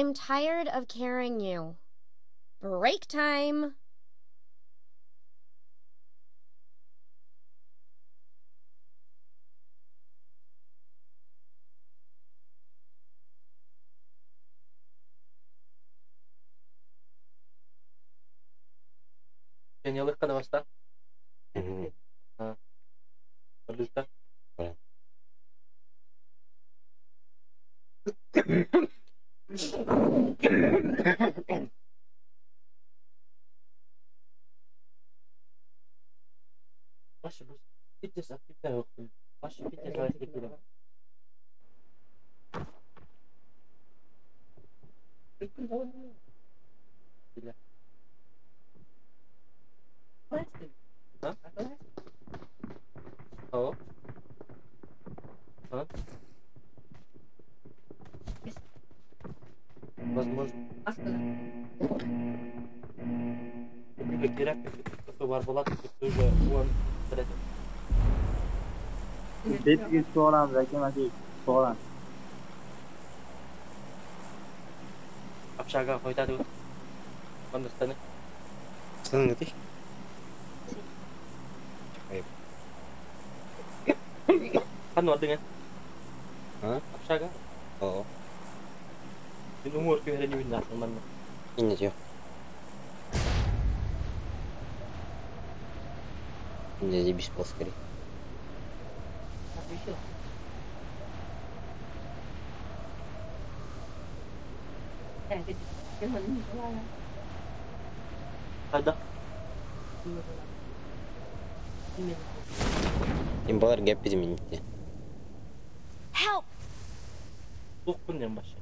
I'm tired of carrying you. Break time! Гениалык да баста. Валюта. Oo. А? Возможно. Бетиге суолаан aka, суолаан. Общага қойтады. Understand? Станың Kan wardengan? Ha? Общага? Oo. Min umur köyheren yuyun manna. Инне жок. Инне бис болс керек. Қайда? Имбалар гәп биде минитте. Help! Туқпын башы.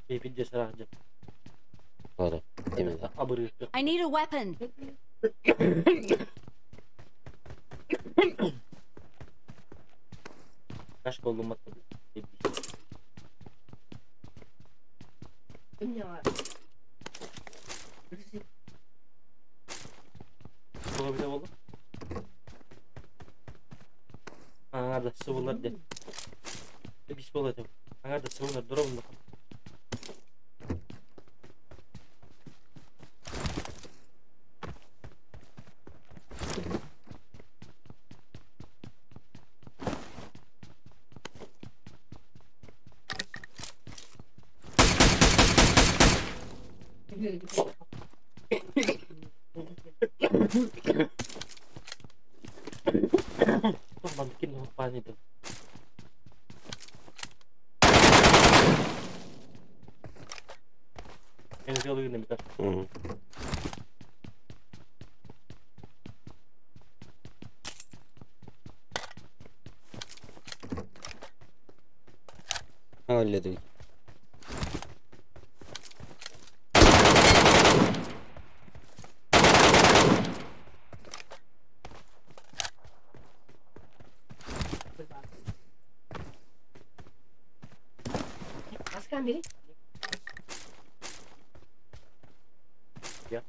Бейпидде сырақ жеп. Ора. Деме. Абыры. I need a weapon. Каш болдум атты. Туға бите болду? Аңарда сыбылар де. Бис болады. Аңарда сыбылар дұрабын. Itu. Yang sekali ini bentar. Öyle. Ya.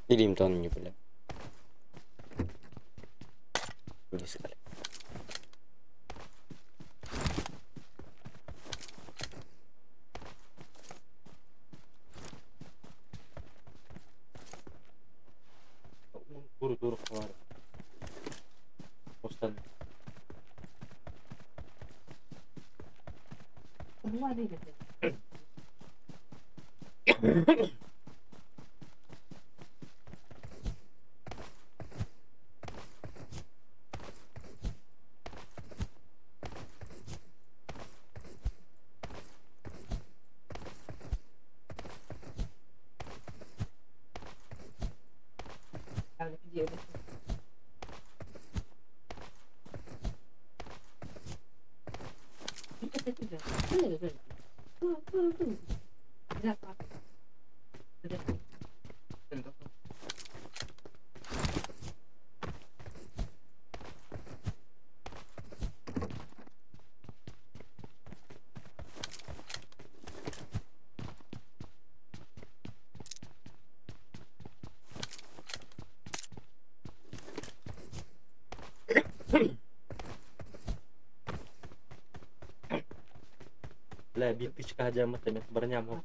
Илим тон не бля. Не искали. Туру туру var. Postan. Бля, биир тычка дьаммыт эмэ броням хоп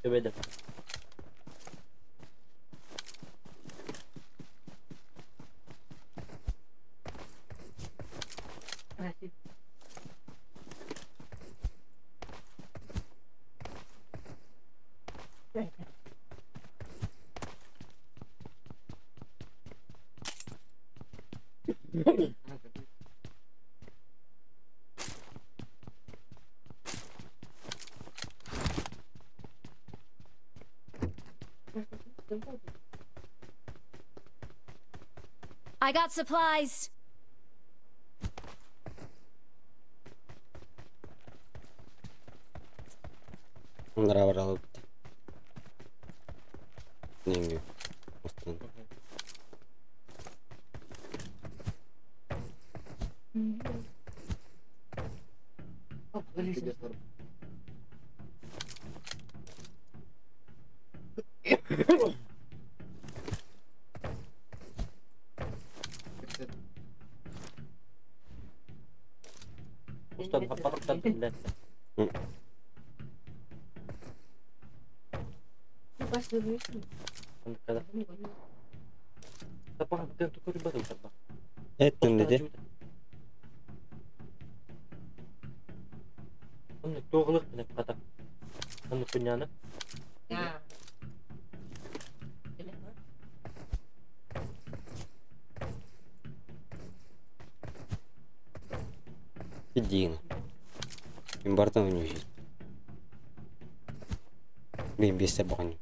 Төбөдө. I got supplies. Onlara var alıp. Nengü. Ostan. Устан хаппатыктан биллэр. Эттин dedi. Туғылық менеп қата. Онны күнняны. Иди. Им бартан у него Бин бес табаҕын.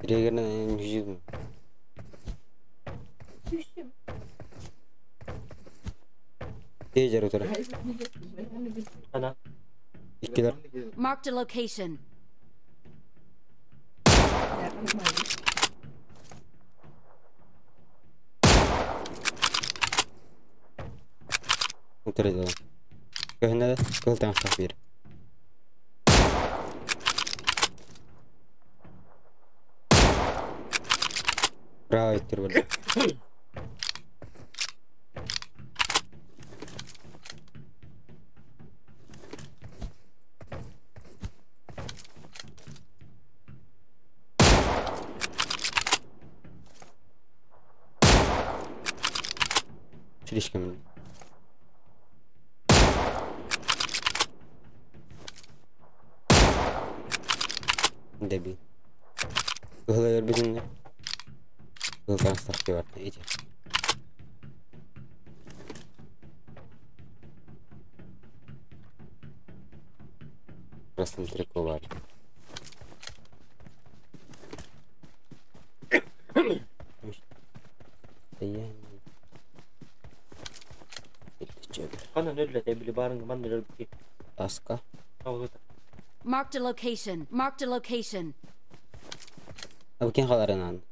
Ирегернен жүзүм. Тежер утара. Ана. Иккилер. Marked a location. Утара да. Көһүнэ кыл таҥастаах биир. Браво иттир били. Слишком. Дебил. Кыһылар бүтүннэр. Кыл таҥастаах бар ити. Красный трико бар. Хана нөллө били барын ман нөллө бики. Таска. Авылыта. Marked a location. Marked a location. Абы кин халарынан.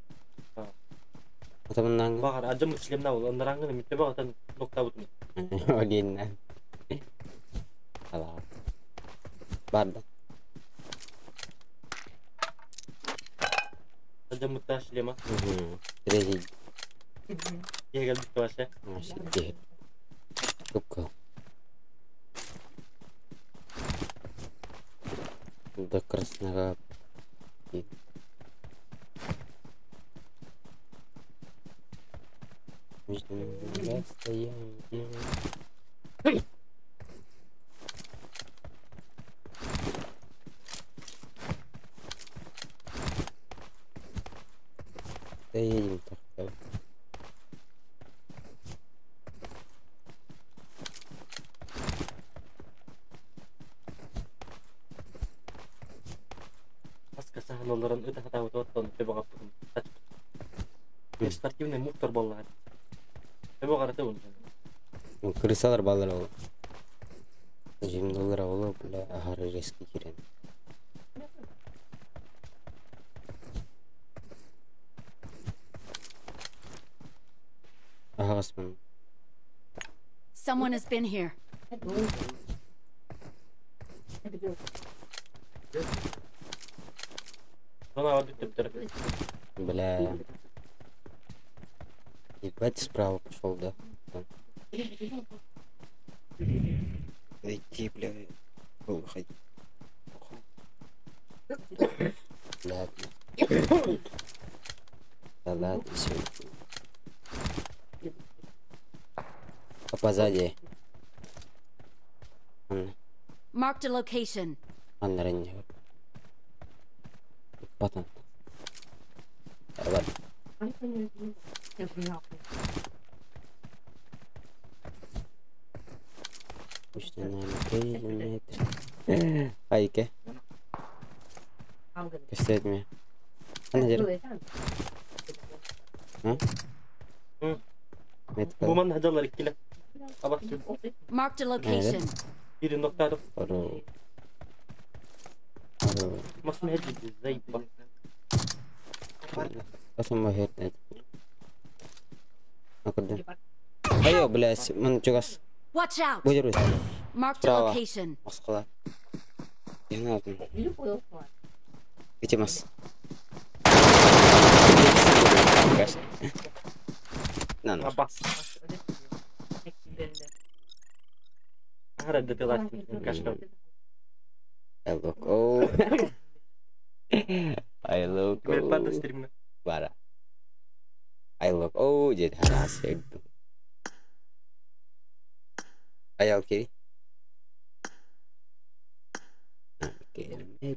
Атамынан. Багар ажым шлемна бол. Андараңгы митте багатан нокта бутун. Олинна. Ала. Барда. Ажым мутта шлема. Третий. Егел битте башы. Вообще. Тупка. До красного. Расстояние. Доедем так. Аска сахналарын өтө хатабыт оттон төбө каптым. Спортивный муктор болла. Төбө караты бун. Крысалар баллар ол. 20 доллар олу, бля, ахары резкий кирен. Ахасмын. Someone has been here. Бля. Ебать, справа пошел, да? Иди, бля. Выходи. Ладно. Да ладно, все. А позади. Marked a location. Анна Потом. Ладно. Айке. Кестет ми. Ана жер. Буман хадалар иккиле. Абас. Marked a location. Бир ноктадым. Масым хеджи зайба. Басым хет. Акырды. Айо, блядь, мын чугас. Watch out. Бу жербе. Marked a location. Маскала. Яна атын. Ити мас. На. Абас. Хара датылат кашка. I look oh. I look oh. Bara. I look oh did hana Ayal kiri.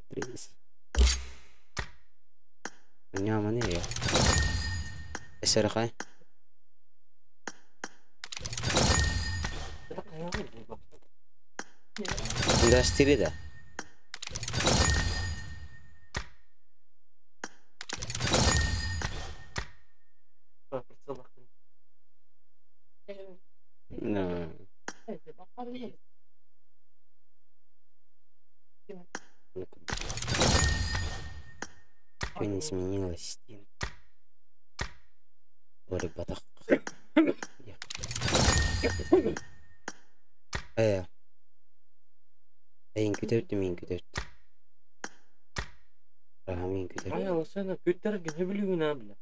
Please. Nyaman ya. Esarqa. Здрасте, да. No. Ничего не изменилось. Эйин күтөртү, мин күтөртү. Раха мин күтөртү. Ай, алсана күтөргө не билүүнө бля.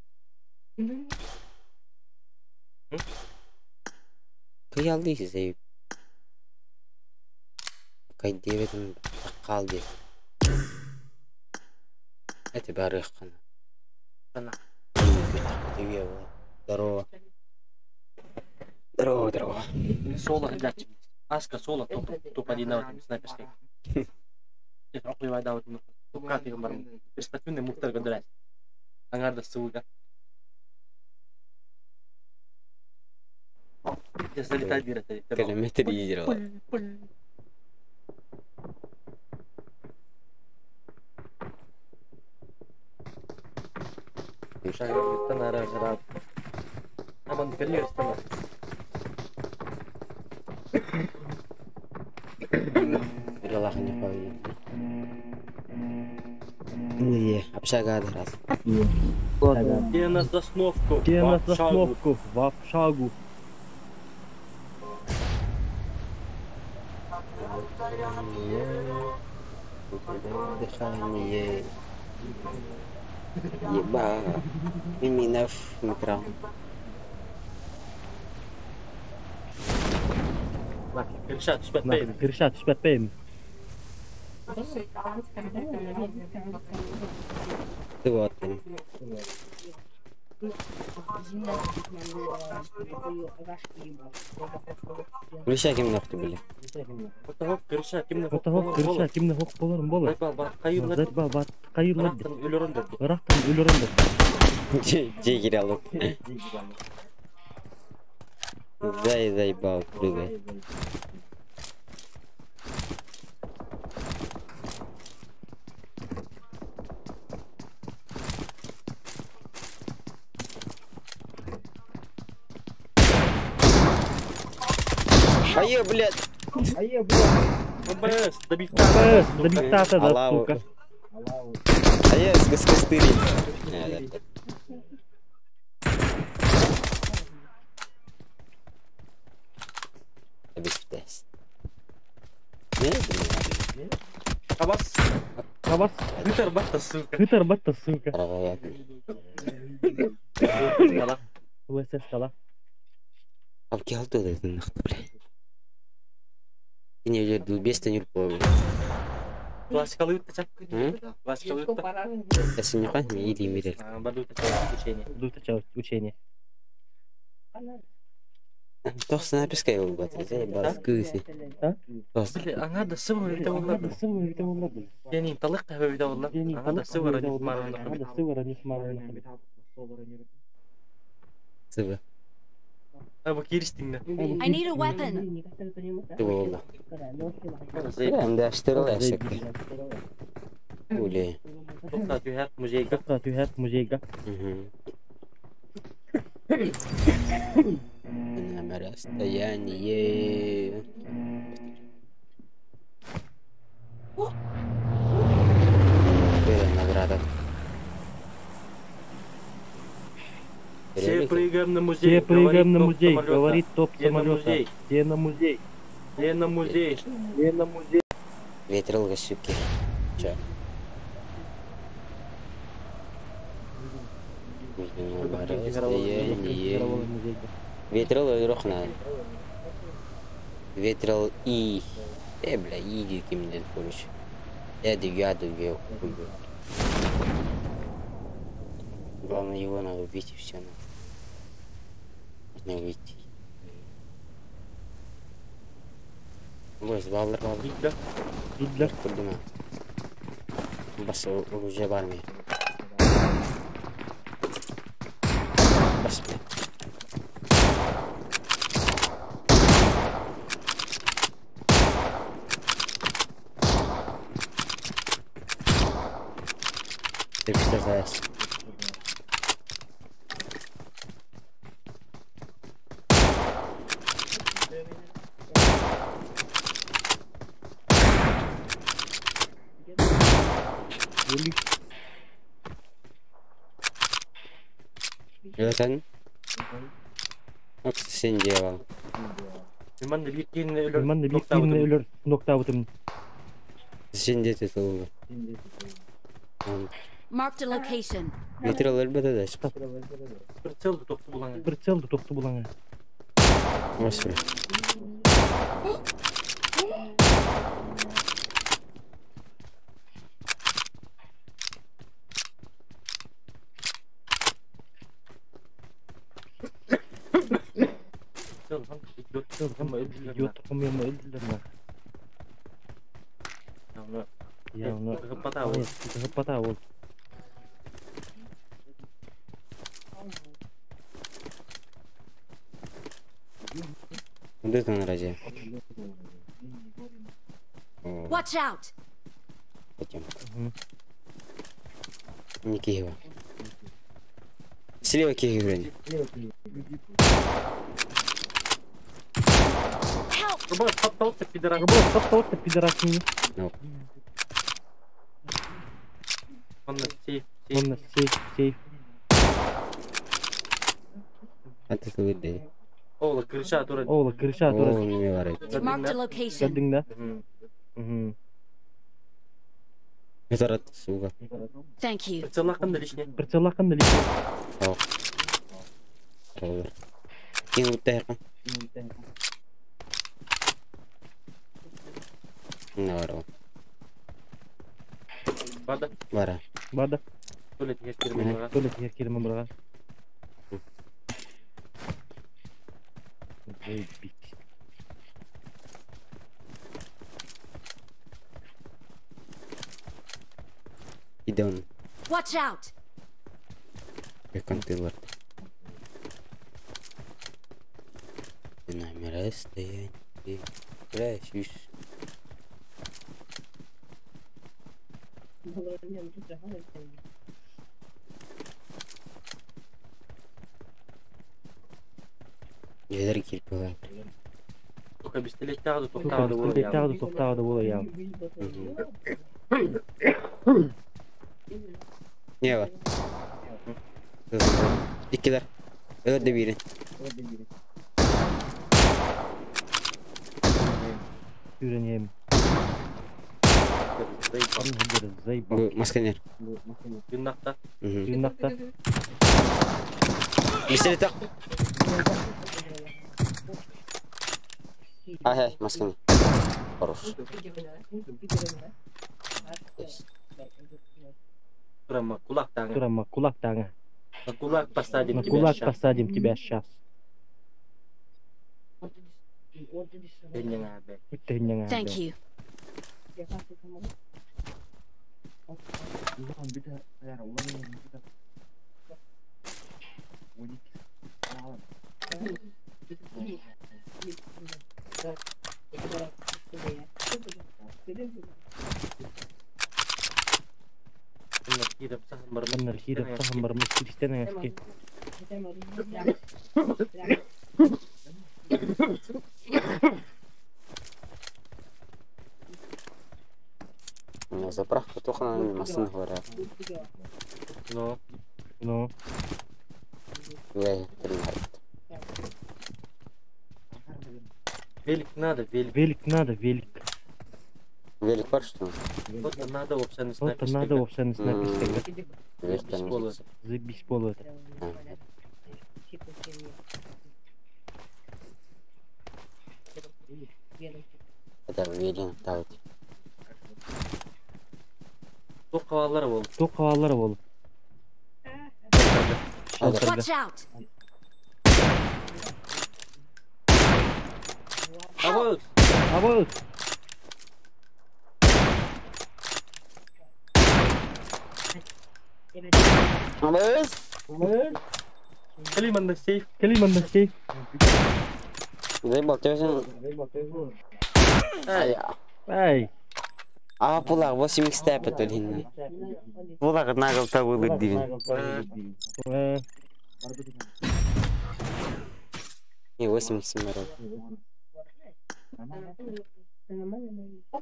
Кыялдыйсыз Эйүп. Кай дебетим калды. Это бары кана. Кана. Здорово. Здорово, здорово. Соло дачи. Аска соло топ топ один навык снайперский. Перспективный мухтар гондрас. Ангарда суга. Залетает дира. Километр лидера. Где на засновку? Где на засновку? В общагу. Дыхание. Еба. Именно в микро. Киршат, шпетпейм. Ты вот. Крыша ким нахты были? Крыша ким Крыша ким нахты болар болар. Жегиралып. Зай заебал, прыгай. Ае, блядь! Ае, блядь! БС, добить да, сука. Ае, с костыри. Абас. Абас. Хытар батта, сука. Хытар батта, сука. СС-кала. Алки алты да нахты, бля. Не өлөрдү, бестен үрп болу. Классикалы үтті чак. Классикалы үтті. Әсін юқан, мен иди мирел. Барды үтті учение. Дутача учение. Тоқсан апискай ол бат, зай бас кысы. А? Били, аңа да сывы бите олар. Сывы бите олар. Yani талык кахве бите олар. Аңа да сывы ради марына. Аңа да сывы ради марына. Сывы. А бу киристиңне. I need a weapon. Сывы oldu. Hem de aştırıl әшек. Уле. Тоқта түһәр музейга. Тоқта түһәр музейга. На расстоянии. Первая награда. Все прыгаем на музей. Все прыгаем на говорит топ музей, самолета. говорит топ Где на самолета. музей? Где на музей? Где на музей? Где на музей? Ветрилга, суки. Чё? На расстоянии. Ветрил рохна. Ветрил и. Бля, и кимден, короче. Я я я хуй. Главное, его надо убить и все. Нужно выйти. Бос, баллар, баллар. Бигля. Бигля. Курдума. Бас, оружие бар ми. Бас, бля. Ты что знаешь? Zaten Sen делал. Мен де бир өлөр. Мен де бир өлөр ноктабытым. Сен де тетулу. Marked a location. Ветрил өлбөтө да чык. Прицел токту булаңа. Прицел токту булаңа. Господи. Хапата ол. Вот это на разе. Watch out! Пойдем. Не Киева. Слева Киев вроде. Help! Рубай, топталты, пидорас. Рубай, топталты, пидорас. Ну. Он на сейф. Он на сейф, сейф. Это выйди. Ола, крыша, тура. Ола, крыша, тура. О, не говори. Marked a location. Кәдіңді. Мгм. Метарат, сука. Thank you. Прицел хакында лишний. Прицел хакында лишний. Olur. Кин утта якын. Не бар ол. Бада. Бара. Бада. Туалет кирмен Туалет кирмен барга. Заебись. Иде он. Watch out! Контейлер. Номера стоять. Бля, сюсь. Жедер келіп қойған. Сука, пистолет тағы да Сука, тоқтағы да болады. пистолет тағы да тоқтағы да болады, я. Не бар? Иккилер. Өлөр де бири. Үйренем. Бу масканер. Юннақта. Мгм. Юннақта. Пистолет так. Ай, масканы. Хорош. Есть. Прямо кулак таҥа. Прямо кулак таҥа. На кулак посадим На тебя кулак щас. посадим тебя сейчас. Thank you. На заправку только на массыына говорят. Но. Но. Я 13. Велик надо, велик. Велик надо, велик. Велик бар, что ли? Вот надо вообще не Вот надо вообще не знать. Велик там. Заебись полу это. Это велик, давайте. Тоқ ол. Тоқ алар ол. Watch out! Абыз! Абыз! Абыз! Кали манда сейф. Кали манда сейф. Заебал, тебя Ай. Ай. А, пулар, 8 степа то линна. Пулар нагыл табылыр дивин. Не, 8 семеров.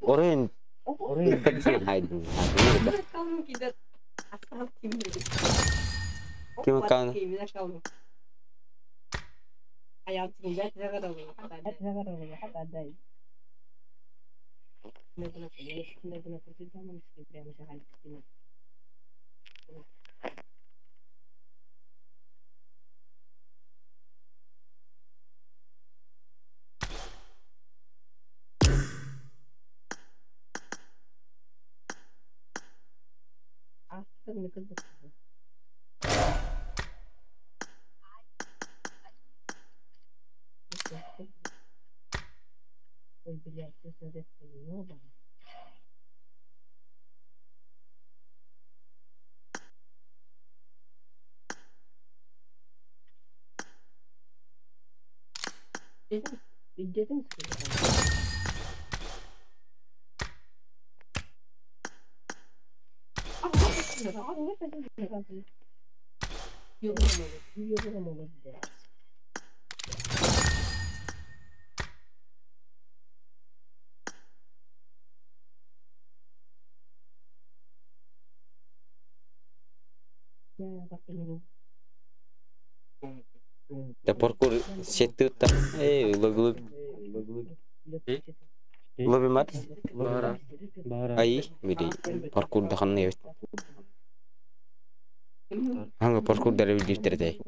Орын. Хайдын. Ким кан? Да паркур сетті та. Эй, лоби лоби. Лоби мат? Ай, били паркур дахан не бит. Ханга паркур дәрі билдирдей.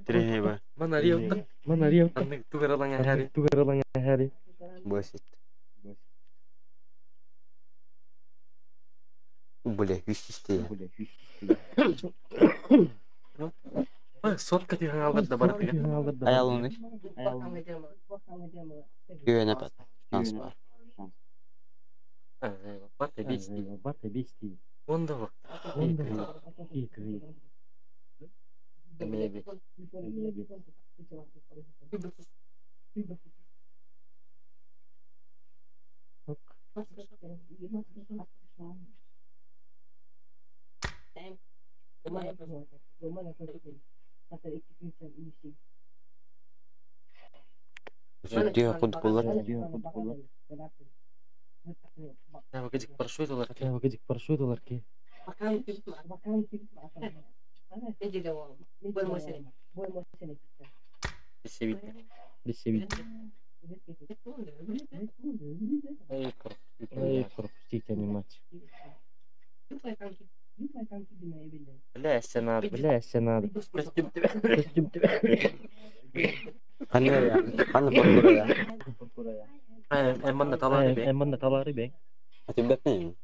Тирене ба. Мана риотта. Мана риотта. Анны тугаралаңа хари. Тугаралаңа хари. Босит. Бля, хүсісте. Сотка тихан алдар да бар деген. Аялыны. Күәнә пат. Шанс бар. Бар бести. Бар бести. Онда бак. Онда бак. Икри. Меби. Судья худ булат. Я погоди, парашют олар. Я погоди, парашют олар ки. Бесевит. Эй, пропустить, а не мать. Бля, эссе надо. Бля, эссе надо. Костюм Костюм Ханна ханна паркур я. Эмманна талары бе. Эмманна талары бе. Атыбеппин.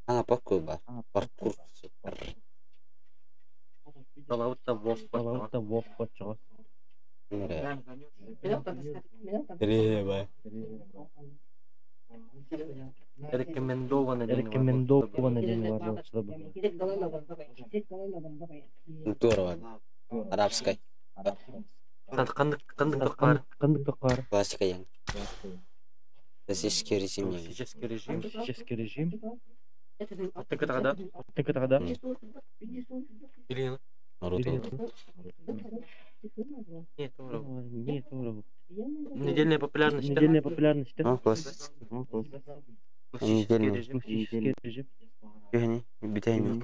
Ана паркур бар. Паркур. Талабытта вов Талабытта вов почоҕо. Реба. Рекомендовано. Рекомендовано диэн бар буолчу бу. Здорово. Арабской. Кандык кандык токар. Кандык токар. Классика ян. Классический режим. Классический режим. Классический режим. Аттык тогда. Аттык тогда. Или Наруто. Нет, тоже. Нет, тоже. Недельная популярность. Недельная популярность. А, классический. Классический режим. Классический режим. Юхни, бүтәйм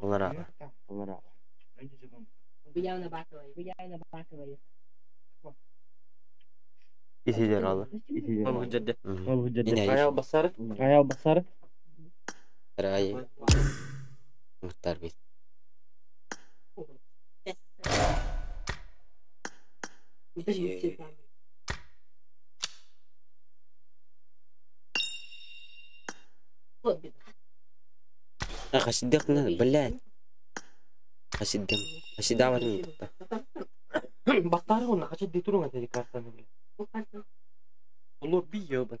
Олара. Исидер алы. Ол жерде. Ол жерде. Аял басары. Аял басары. Рай. Мухтар бит. Хасиддек блядь. Хасиддем. Хасидавар Баттары оны хасиддек турун атады картаны, блядь. Уло би ёбан.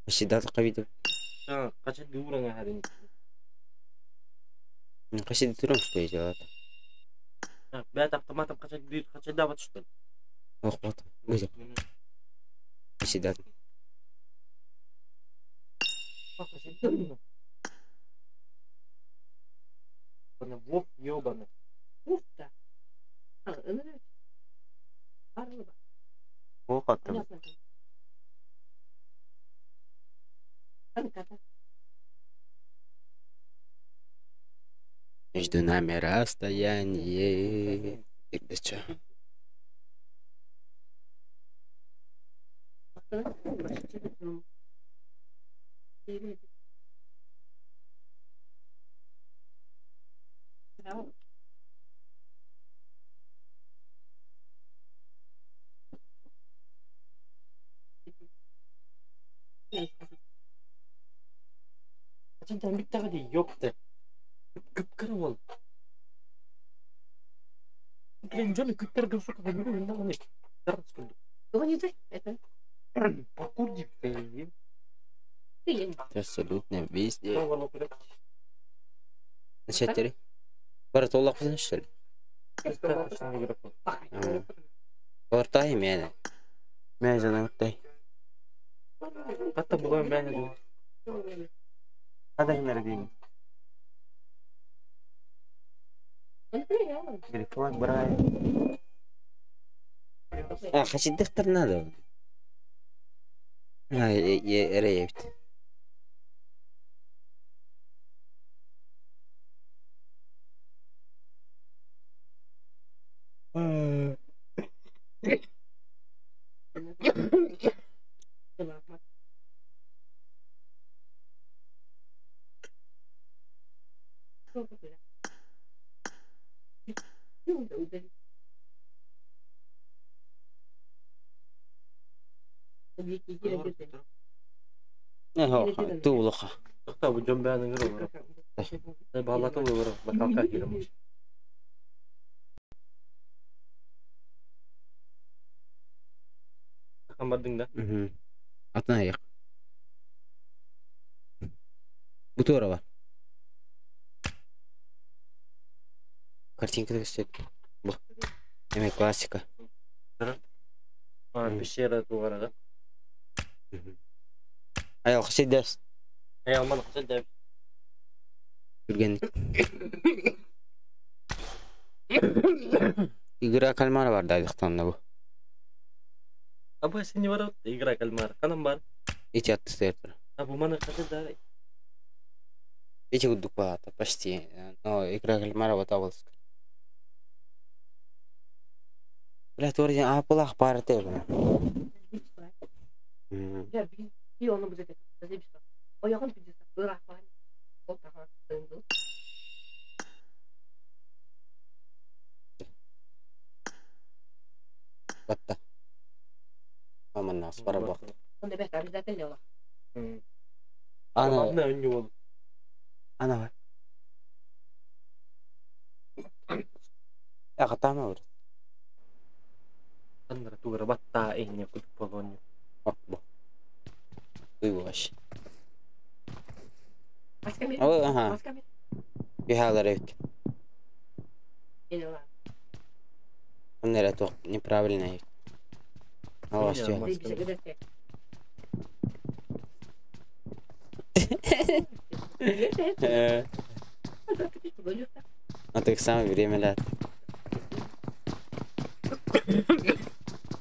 Хасидат кабиды. Хасиддек уран хадын. Хасиддек турун что идет. Бәт автоматом хасиддек хасидават что ли? Ох, вот. Выйдем. Хасидат. Вов ёбана. Ох, аттым. Между нами расстояние. Да чё? Хасидден биттаҕа ёпты. Кып-кыра ол. Блин, Джонни күттер сука, Паркур дип. Абсолютно везде. Начать Бара толлақ қылсын, что ли? Ортай мені. Мен жаным ортай. Хатта булан мен. Хада деймін. Флаг брай. А, хасиддектер надо. А, рейт. Туулаха. Тохта бу жон бәнин гыры. Балата гыры, бакалка кирем. Хамбардың да? Атын аяқ. Бутура бар. Картинка көстөт. Бу. Эме классика. А, пещера тугарага. Аял хасиддес. Аял ман хасиддес. Жүрген. Игра кальмара бар дайдықтан бу. Абы сен не бар игра кальмар. Канам бар. Эти атты А бу маны хасиддар. Эти кудук баата почти. Но игра кальмара вот абылск. Бля, тур а пулах пар те. Батта. Аманна спара бак. Ана Ладно, önce ана бар. Агатама бар. Andra тугара батта эйне кут полонью. Бо. Уй ваш. О, ага. Бихалар эбит. Оннера туох неправильно эбит. Алас түһэ. А так самое время лет.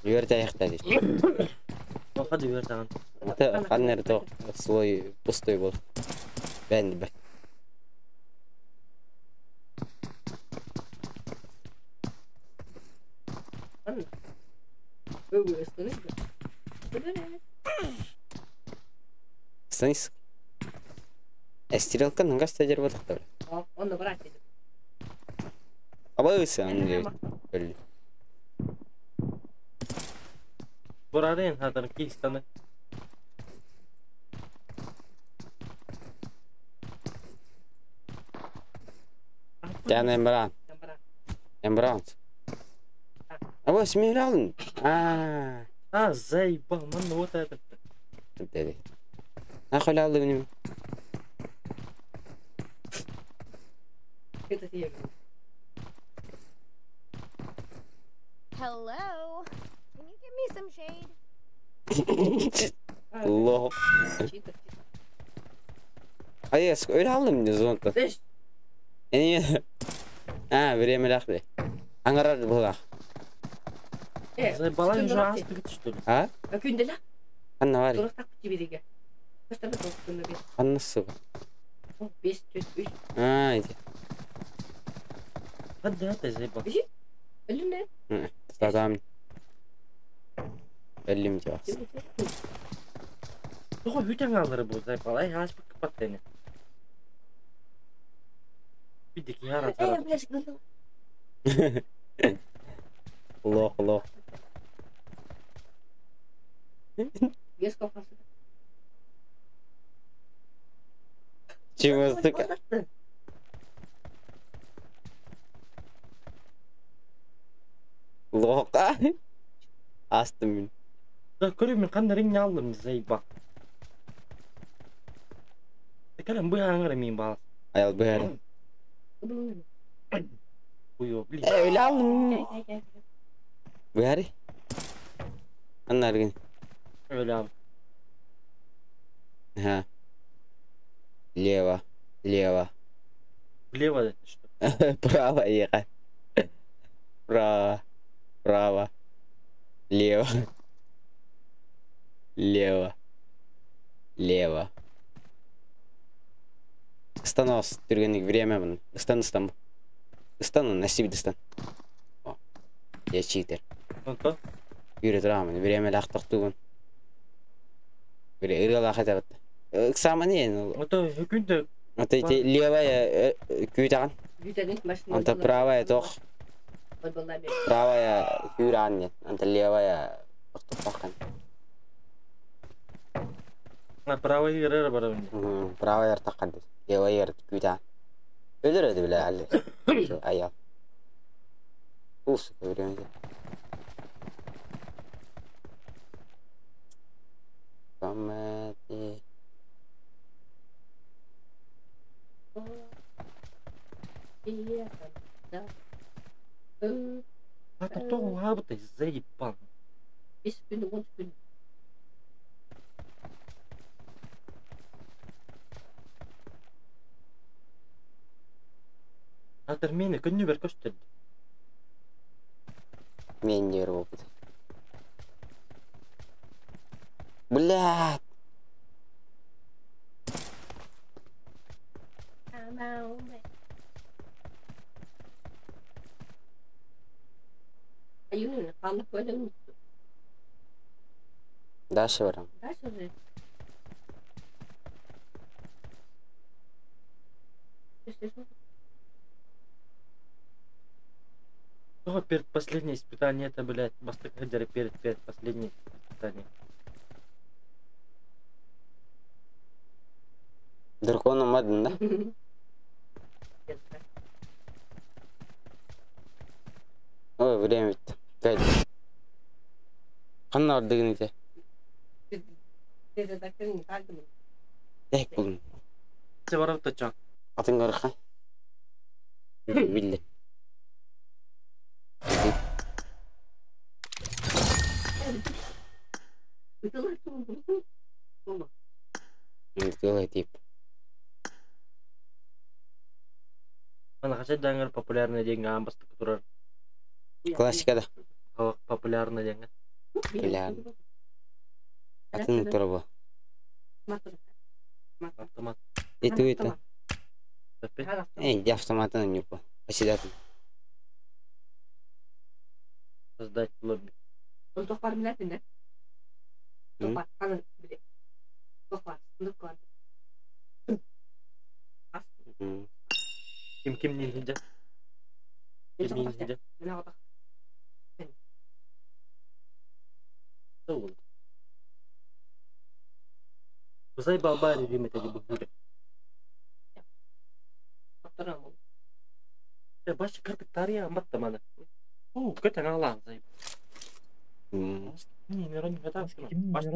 Юрт аяқта дейді. Хadi ver tamam. Ата қаннер тоқ слой пустой бол. Бән бәк. Станис. Стрелка ныңга стадер бодықта. Абайсы аны өлді. Бурарын хатар кистаны. Жан Эмбран. Эмбран. Абай смиралын. А, А, заебал, ман вот этот. Dedi. Нахуй алды мені. Hello. Can you give me some shade? Лох. Ай, öyle aldım ne zonta. Эни. А, время лахли. Аңарар булах. Заебала уже астыгыт что ли? А? Анна бар. Анна сука. А, иди. Hadi hadi заебал. Татам. Эллим диас. Тоҕо бүтэн алары бу заебал. Ай, аспык капаттыны. Бидики хара тара. Лох, лох. Чего, сука? Лох, а? Астым мин. Да көрүм мен кандай реңне алдым заебал. Калам бу аңгара мин балас. Аял бэр. Уйо, блин. Э, öyle aldım. Бэри. Анна аргин. Öyle abi. Ага. Лево. Лево. Влево это что? Право ехать. Право. Право. Лево. Лево. Лево. Станос түргенник время мын. Стан стан. Стан насип стан. О. Я читер. Онто? Yürü тұрамын. Время лақтық тугун. Бире ыргала хата бат. Экзамен Ото хүкүндө Ата ити левая күйдаган. Анта правая тох. Правая күйран. Анта левая тоқтоққан. На право игры барабын. Правая таққан. Левая күйдаган. Өлөрөдү биле али. Аял. Ус время. Комедии. А тоҕо хаабыта заебал. Атар мени күннү бер көстөрдү. Мен не опыт. Блядь. Дальше барам. Дальше же. Что перед последнее испытание это, блядь, бастык перед последнее испытание. Дракона мадын, да? Ой, время ведь. Кайда. Қанна ардыгын ите? Тәк булын. Се барып тача. Атын караха. Билли. Сделай тип. Ана кача даңыр популярный деген амбасты турар. Классика да. Популярный деген. Популярный. Атын турабы. Автомат. Это это. Эй, я автоматын не по. Поседатын. Создать лобби. Ким не видя? Ким не видя? Бузай балбари римет эди бугуре. Баш кырдык тария амбатта мана. О, көтен алан зай. Не, не рон гата. Баш не баш не.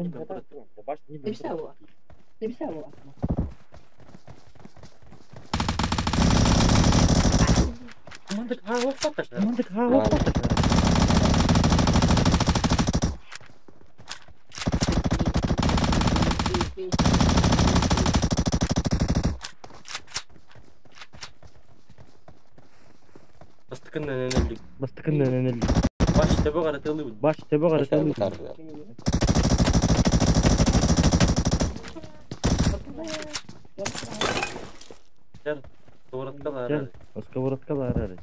Мандык ха оқпатташ. Мандык ха оқпатташ. Бастыкын нелик. Баш тебе каратылы. Баш тебе каратылы. Жар, сковородкалар. Сковородкалар.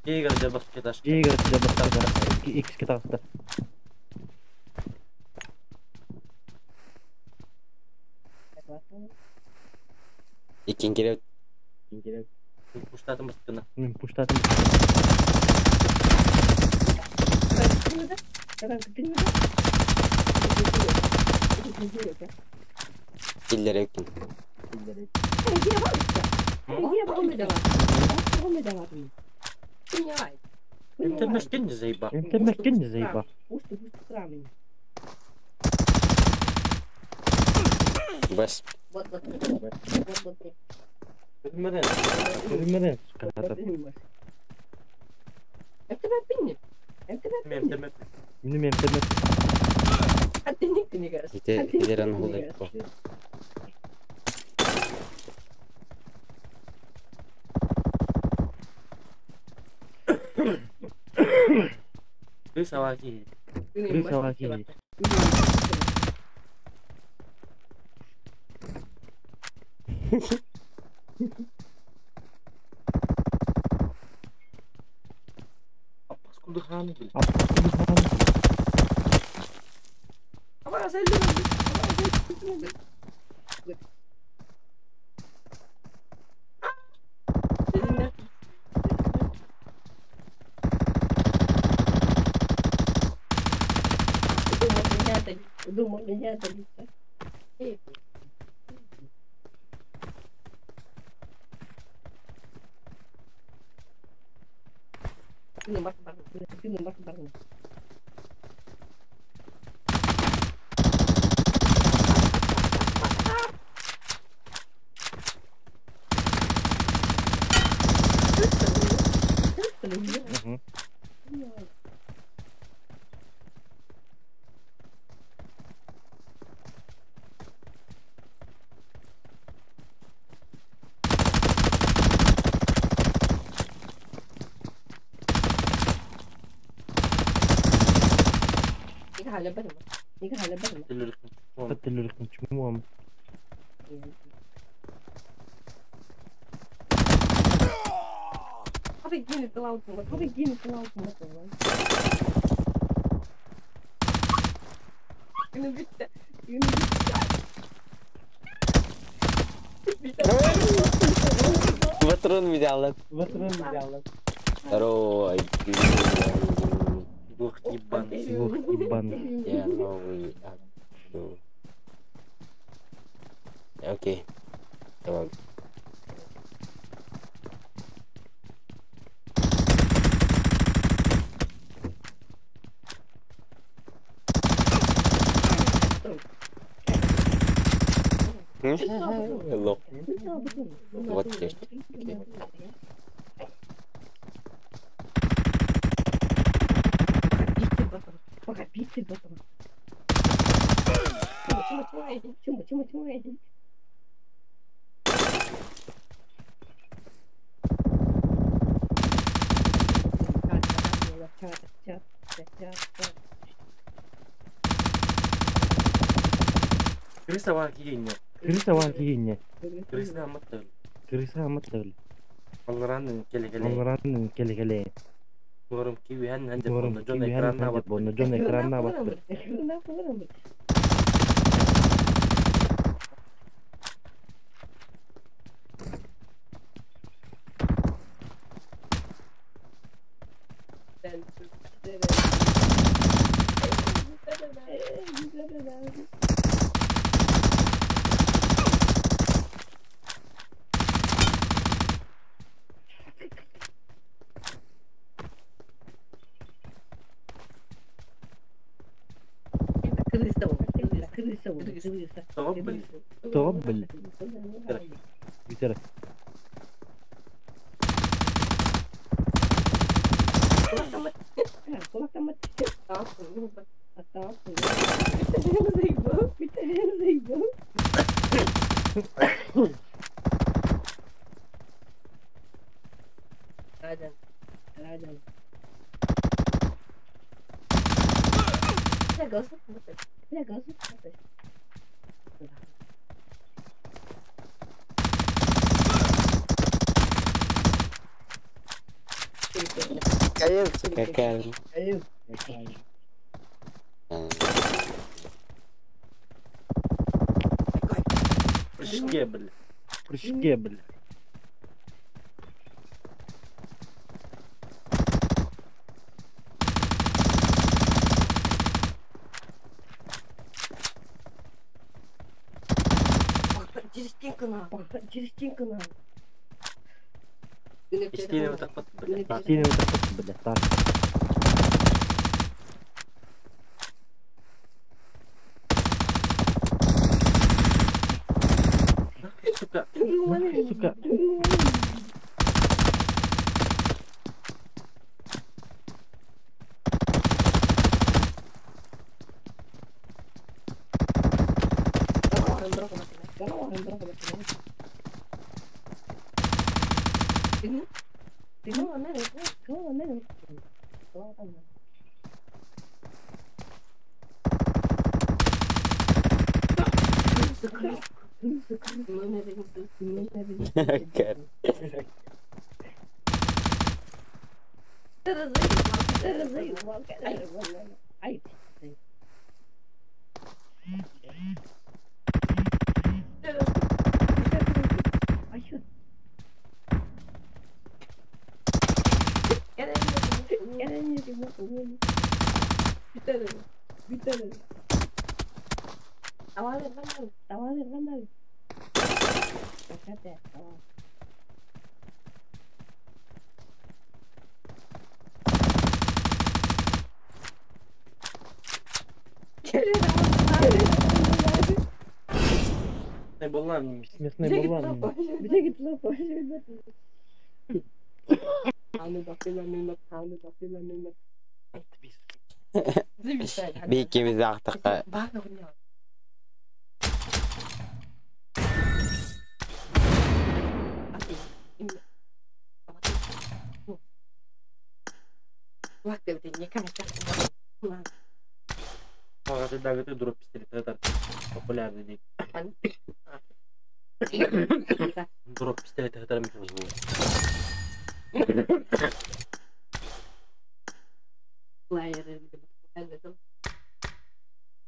Егер де басып кеташ. Егер де басып кеташ. Икс кеташты. Иккен керек. Мен пуштатым бастыкына. Мен пуштатым. Киллер екен. Интернет не заеба. Интернет не заеба. Бас. Bilmeden. Bilmeden. Крысоваки. Крысоваки. Патрон взял. Патрон взял. Здорово. Двух ебаный. Двух ебаный. Я новый. Окей. Давай. Лох. Вот здесь. Крыса варкине. Крыса варкине. Крыса аматтал. Крыса аматтал. Алларанын келе-келе. Алларанын келе-келе. Норум киви хан хан деп жон экранына бат. Жон экранына бат. تغبل تغبل بترك Какая? Прыжке, бля. Прыжке, бля. Через стенку на. Истинный вот так вот, бля. Истинный вот так вот, бля. Так. Сука. Сука. Местный булан. Бейкеміз ақтыққа. Дроп пистолет популярный дейт. Дроп пистолет.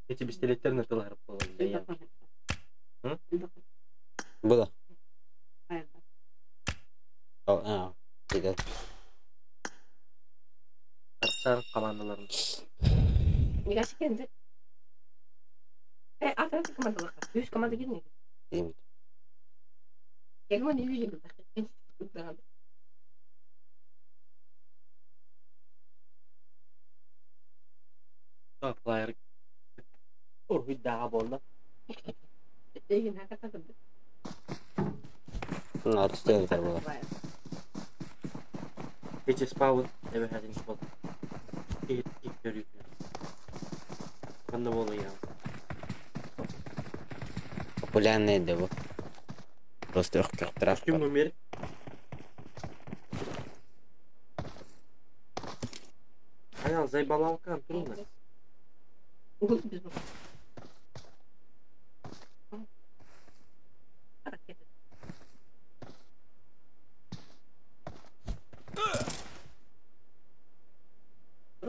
Эти пистолеттерин ытылар буолар. Было. А, идет. Арсар командаларын. Флайер. Ургуйдааҕа буолла. Артистер было. Эти спаун эбэхэтин бол. Киһи Ханна буола я. Популярный да бу. Просто өх Костюм номер. Аял зайбалалкан трудно.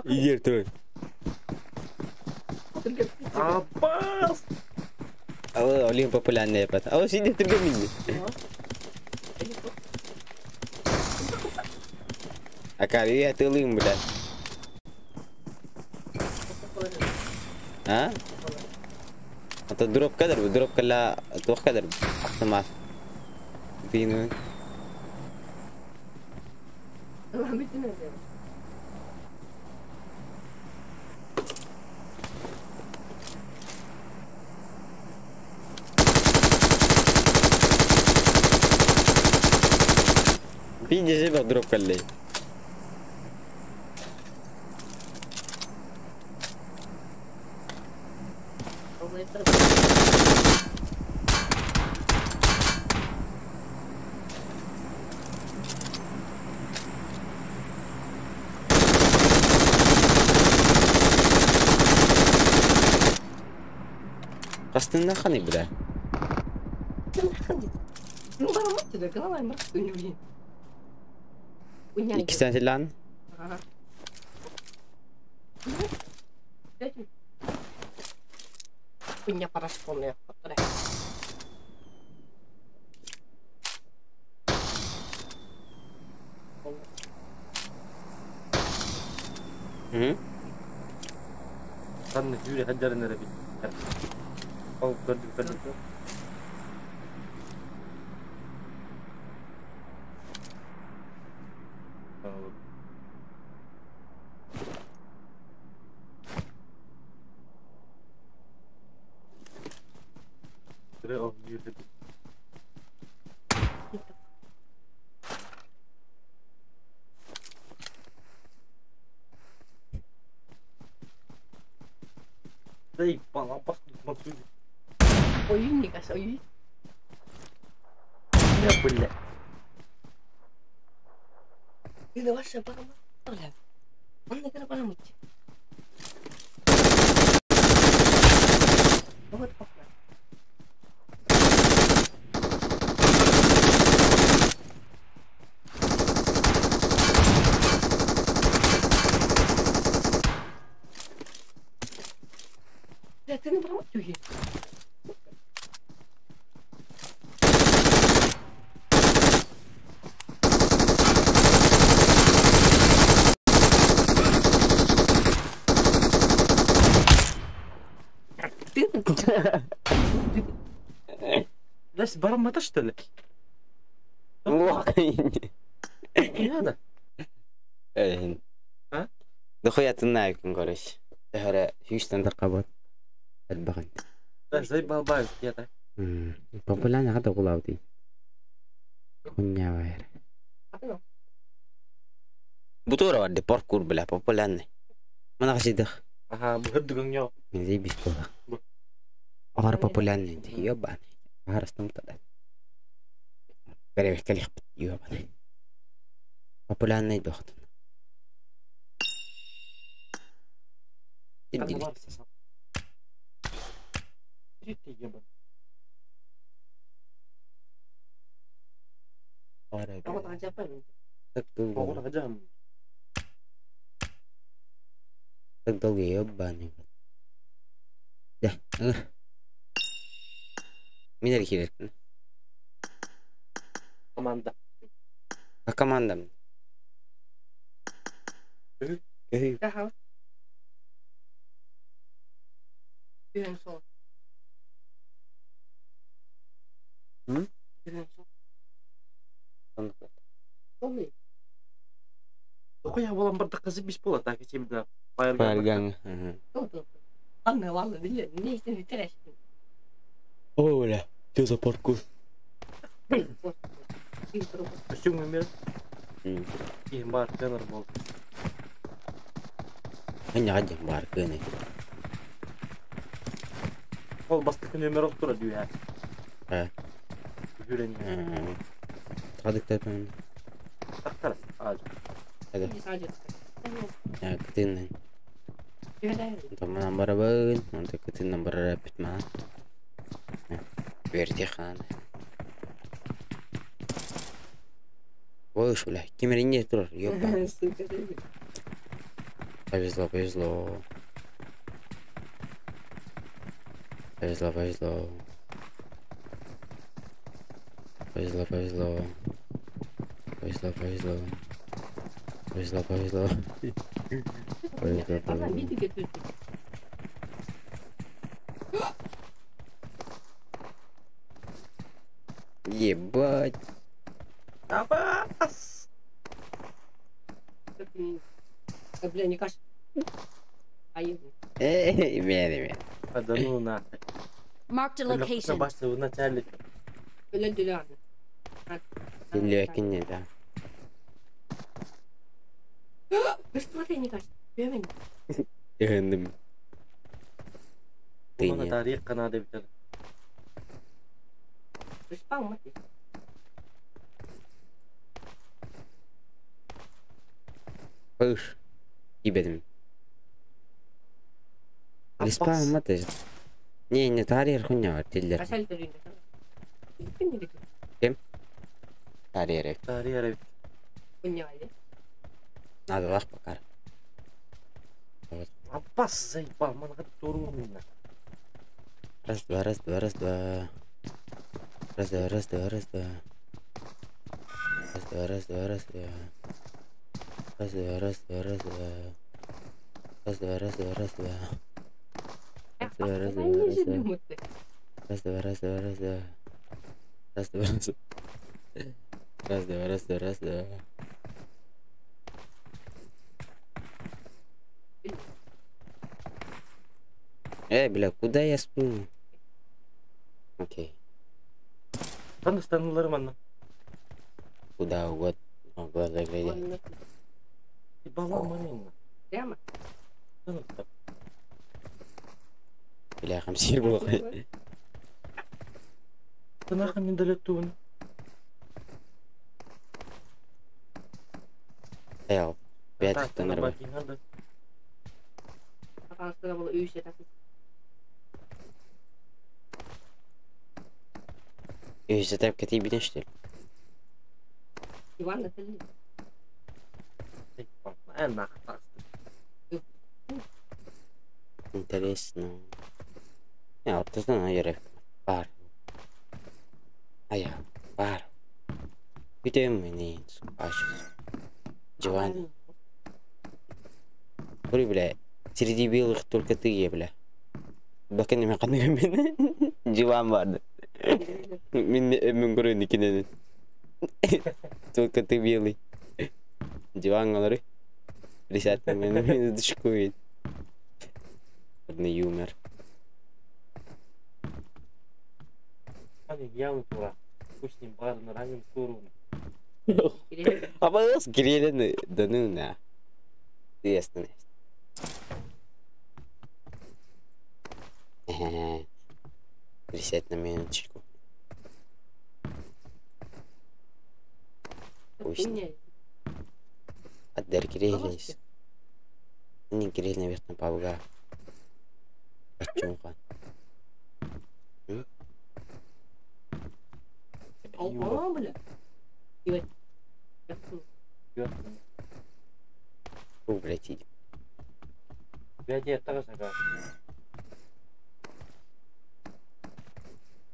Игорь, твой. Абас! Алло, Олим популярный опять. Алло, сиди, ты меня. А я ты лым, блядь. А? Это дроп кадр, дроп кала, тух кадр. Автомат. Бину. Пиздец, же дроп каллей. Қастында қаны бля? Икки сән Punya paraspon ya. Ханна жүре хаджарын эрэ бит. Ол көрдүк көрдүк. Ойы. Я, бля. இது வருஷம் பக்கம் அந்த பண்ண முடிச்சு. Вот пока. Да ты набрал тюги. Лес бараммата что ли? Не надо. Эйн. А? Дохуя ты найкин, короче. Тэхэрэ сүүстэн таққабат. Элбэҕин. Да, заебал я-то. Популярный хата кулаути. Хуйня вайр. Бутура варди паркур, бля, популярный. Мана хасидах. Ага, быһырдыгың Мен заебись было. Ағар популярный, ёбаный. Ағар астым тогда. Перевекалих, ёбаный. Популярный бохтun. Так долго. Оҕур хадьам. Так долго, ебаный. Да. Мин эрэ киирэркин. Команда. А командам? Көһүй. Daha. Түһэн сол. М? Түһэн сол. Ол Тоқоя болан барда қызы бис болады, так чем да. Парган. Ладно, ладно, били, не истин витереш. О, бля, что за паркур? Өстүң мемер, киһим бар, тенор бол. Мен гаджан бар кыны. Ол бастықы нөмер ол тура дүйә. Ә. Жүрен. Тадык тапан. Тақтар. Аз. Я кытыннан. Таман барабын, онта кытыннан барара битма. Берти хан. Ой, бля, кемеринде турар, ёба. Повезло, повезло. Повезло, повезло. Повезло, повезло. Повезло, повезло. Повезло, повезло. Повезло, повезло. Ебать. Абас! Бля, не каш. Эй, мен, мен. Да ну нахуй. Marked a location. Башта в начале. Лекин да. Смотри, не каш. Эндим. Ты Оны не. тарих қанады бітеді. Пыш. Ибедим. Респаун маты. Не, не тарих хуйня бар, телдер. Тарих. Тарих әрі. Надо лах пока. Аббас заебал, мана туру мина. Раз, два, раз, два, раз, два. Раз, два, раз, два, раз, два. Раз, два, раз, два, раз, два. Раз, два, раз, два, раз, два. Раз, два, раз, два, раз, два. Раз, два, раз, два, раз, два. Раз, два, раз, два, раз, два. Раз, два, раз. Раз, два, раз, два, раз, два. Эй, бля, куда я сплю? Окей. Қандай манна. Куда угодно. В глаза глядя. Ебала мамина. Прямо? Бля, хамсир был. Ты нахуй не долетун. Эл, пять тоннер. И затап ты беден, что ли? Иван, Интересно. Не, вот это наверное бар. А я бар. Где мне Джованни. Говори, бля, среди белых только ты, я, бля. Бакын мен қандай мен Диван барды. Мен мен көрейін екенін. Только ты белый. Диван говори. Присядь на меня, на минуточку. Одный юмор. А кирелен, да ну на. Ясно. Присядь на минуточку. Пусть. Отдар Кириллис. Не Кирилл, наверное, пауга. Почему? О, бля. Фу, блядь, иди. Блядь, я.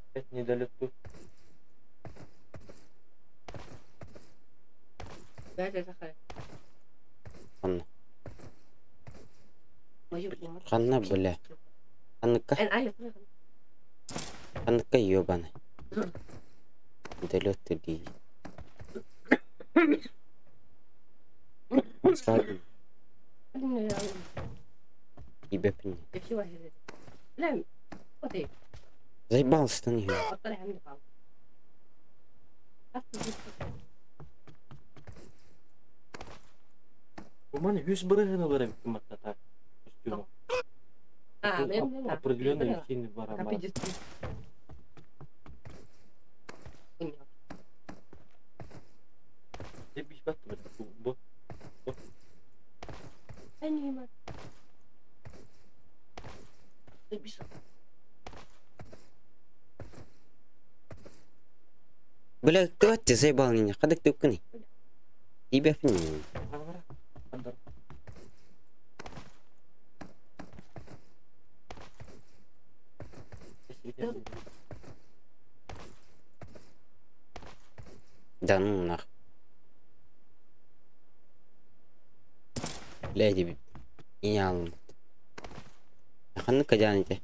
Опять недолет тут. Ханна. Ханна, бля. Ханныка. Ханныка ёбаный. Недолет ты. Ебя. Заебался на нее. У меня үс бырыгын ылар эбит маттата. Костюму. Определенный сильный барабан. Бу. Бля, кто ты заебал меня? Хадык ты укны. Тебя пни. Да ну нах. Бля, тебе. Не алым. Ханныка дяните.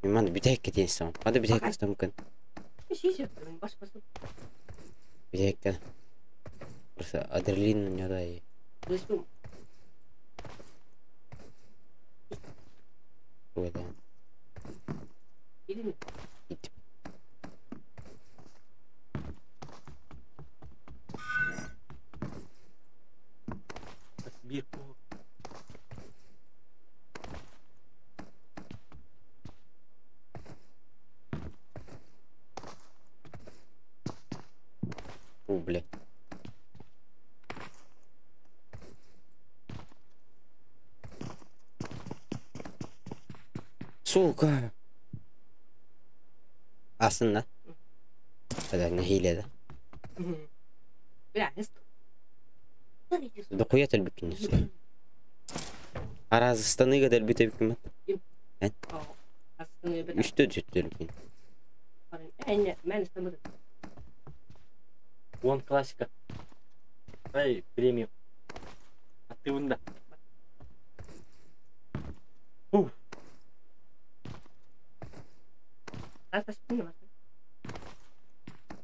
Ман бүтәк кетен. Хады бүтәк стам кын. Бүтәк. Просто адреналин у него да и. Ой, да. Ит. Bir Фу, бля. Сука. Aslında. Hadi ne hile de. Дохуя тэлбиккин Аразыстаныга дэлбит эбиккин Үстө түттөлбиккин. Вон классика. Эй, премиум. А ты вон да. Уф.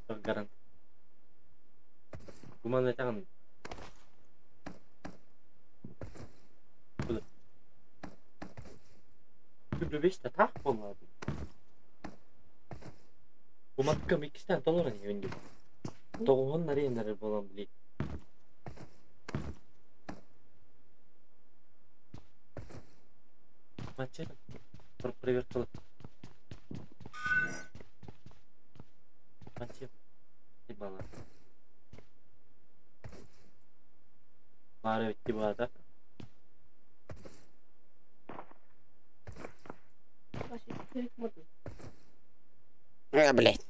Гарант. Гуман айтаган. Күбү таах боллады. Гуманка икистен доллар өнді. Тоғын наренер болам били. Мачер. Проверка қылып. Мачер. Бала. Бары өтті бада. А, блядь.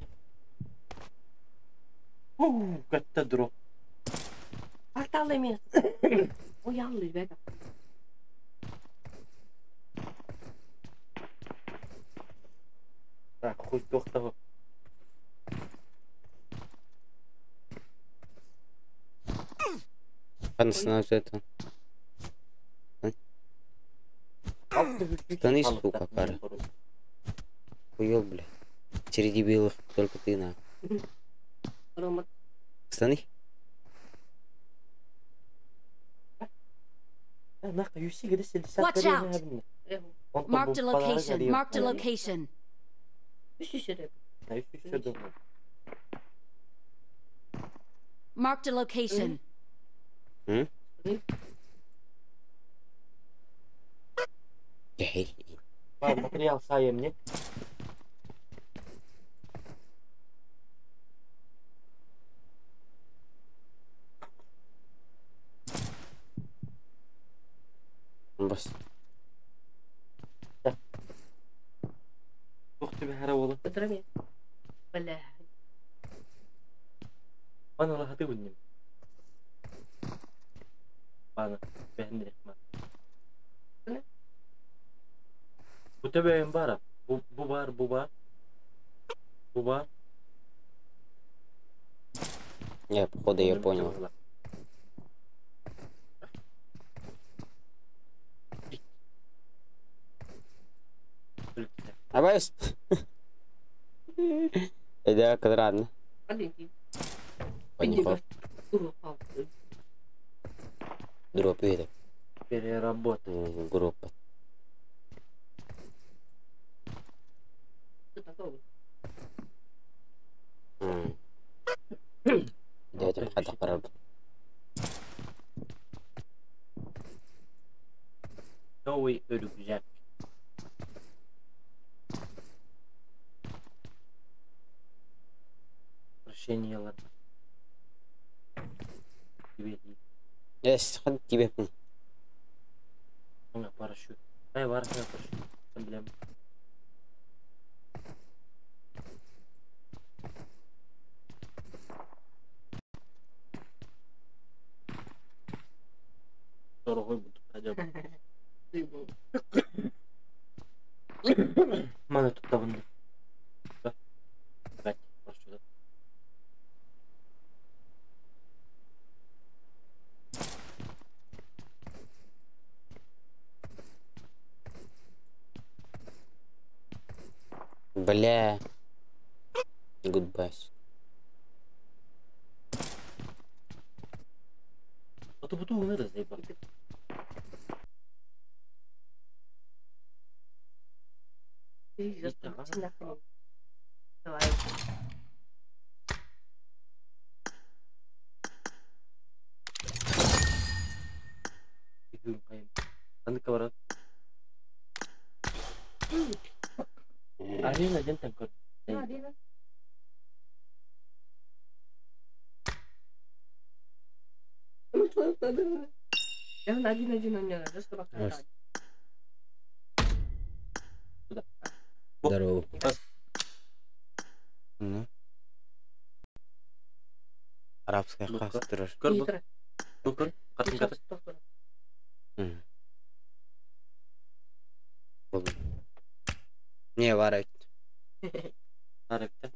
Ууу, катта дроп. Так, хуй тоқтағы. Ладно, это. Штаны, сука, кара. Хуёл, бля. Среди белых только ты на. Штаны? Watch out! Marked a location. Marked a location. Marked a location. Материал сайым не? Бас. Тух тебе хара болы. Бля. Пана лахаты бунним. Пана. Бэхнирек ма. Бу төбөйүн бара. Бу бар, бу бар. Бу бар. Я, походу, я понял. Абайс. Это квадратно. Дроп это. Переработка. Группа. Давайте хата пора. Новый рюкзак. Прощение, ладно. Yes, ход тебе. У меня парашют. Ай, парашют. Проблема. Дорогой буду хотя бы. Мана тут давно. Бля. Goodbye. А то буду умер заебал. Давай. Арина ден такой. Арина. Один у меня, чтобы Здорово. Ну. Арабская хастра. Не, варать. Варать, да?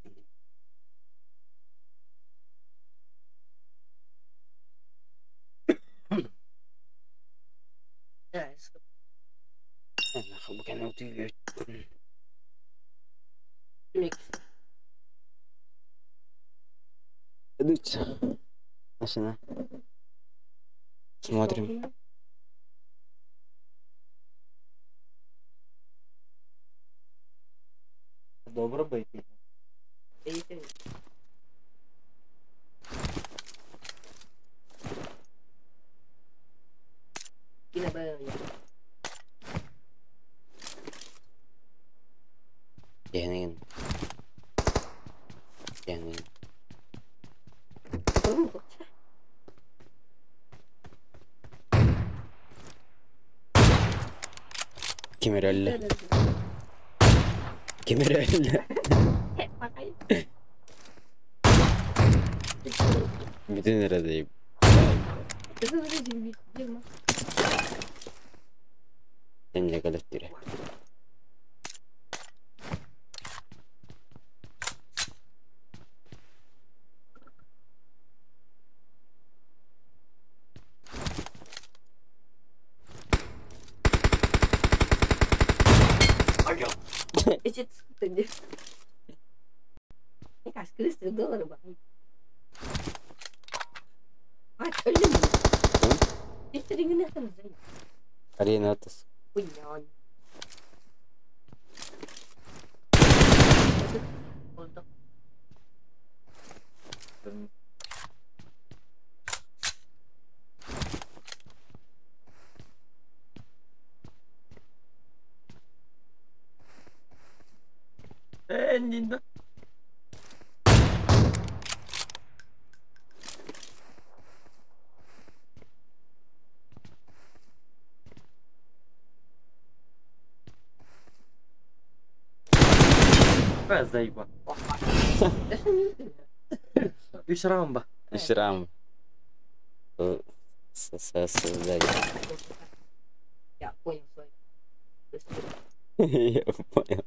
Машина. Смотрим. Добро быть. Кемерелли. Кемерелли. Bütün neredeyim? Ne kadar dire. Арина атыс. Заеба. Үс раунда. Үс раунд. Создать. Я понял свой. Я понял.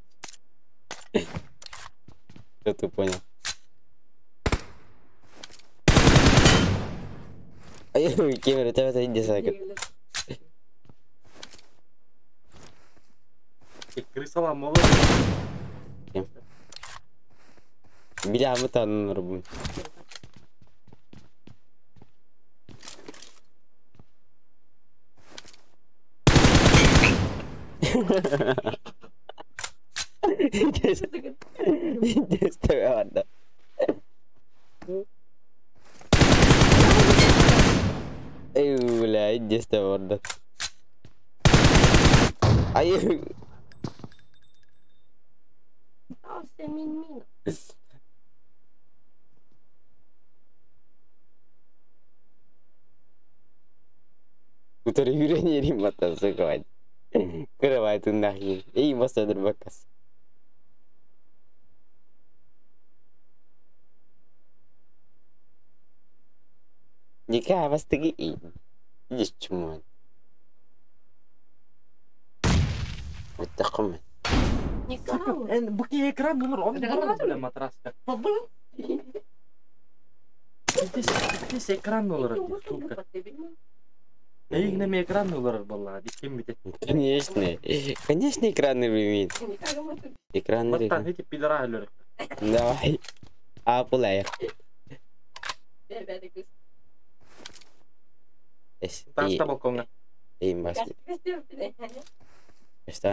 Что ты понял? Ай, кемер, тебя иди сакет. Крысала молодец. Бля, мы там рубим. Эй, бля, иди с тобой. Ай. Утары yürüyelim batası koy. Kırabay нахи. Эй, басадыр бакас. Ника бастыгы и. Идешь чуман. Оттақым. Буки экран номер он бля матраска. Здесь экран номер, сука. Эй, экран номер была, Конечно. Конечно, экран имеет. Экран. Эти пидоры. Давай. А, пулай. Таста балконга. Эй, бас. Что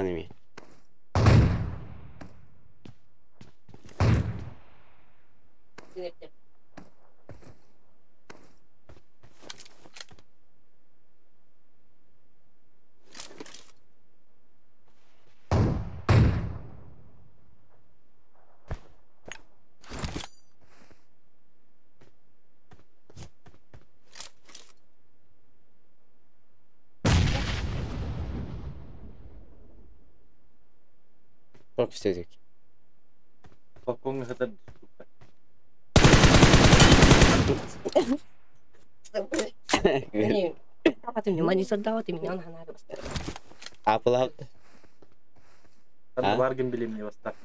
Как все-таки? Балконга это А плавт? Варген билим не баста.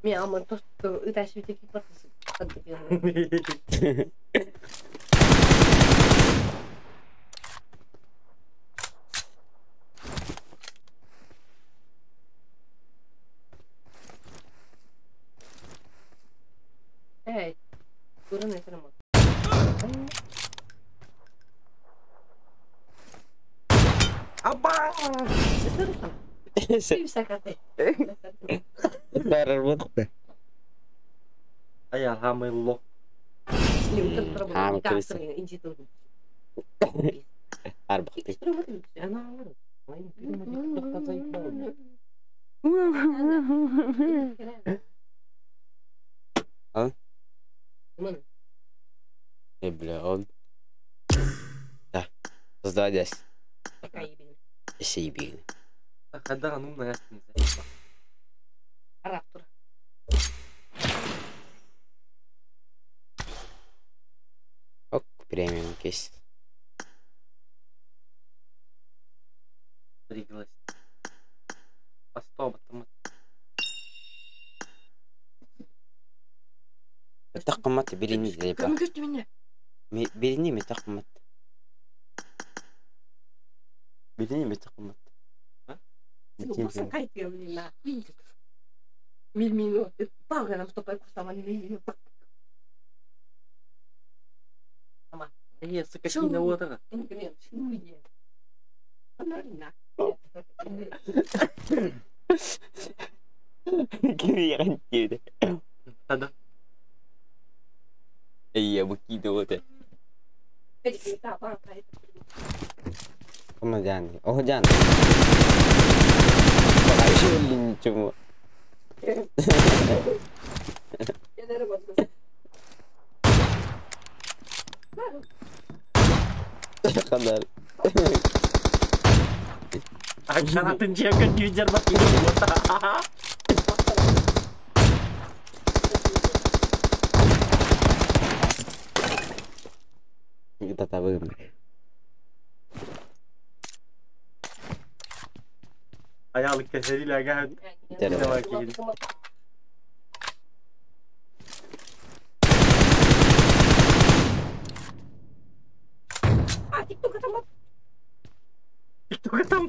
Мен тосту ыташып кетип барасың. Эй, көрін әсірім. Аба! Заработка. Ай, хамыло. Арбахты. А? Бля, он. Да. Создавай. Эсей. Когда ну на Ок, премиум кейс. Пригласить. А стоп, Тақымат берини деп. Берини ме тақымат. Берини ме тақымат. Iya begitu betul. Kamu jangan. Oh jangan. Баҕайы чумо. Kadar. Akşaratın cevket yüzer bak Kita tahu. Ayağlık keseriyle gel. TikTok'a tam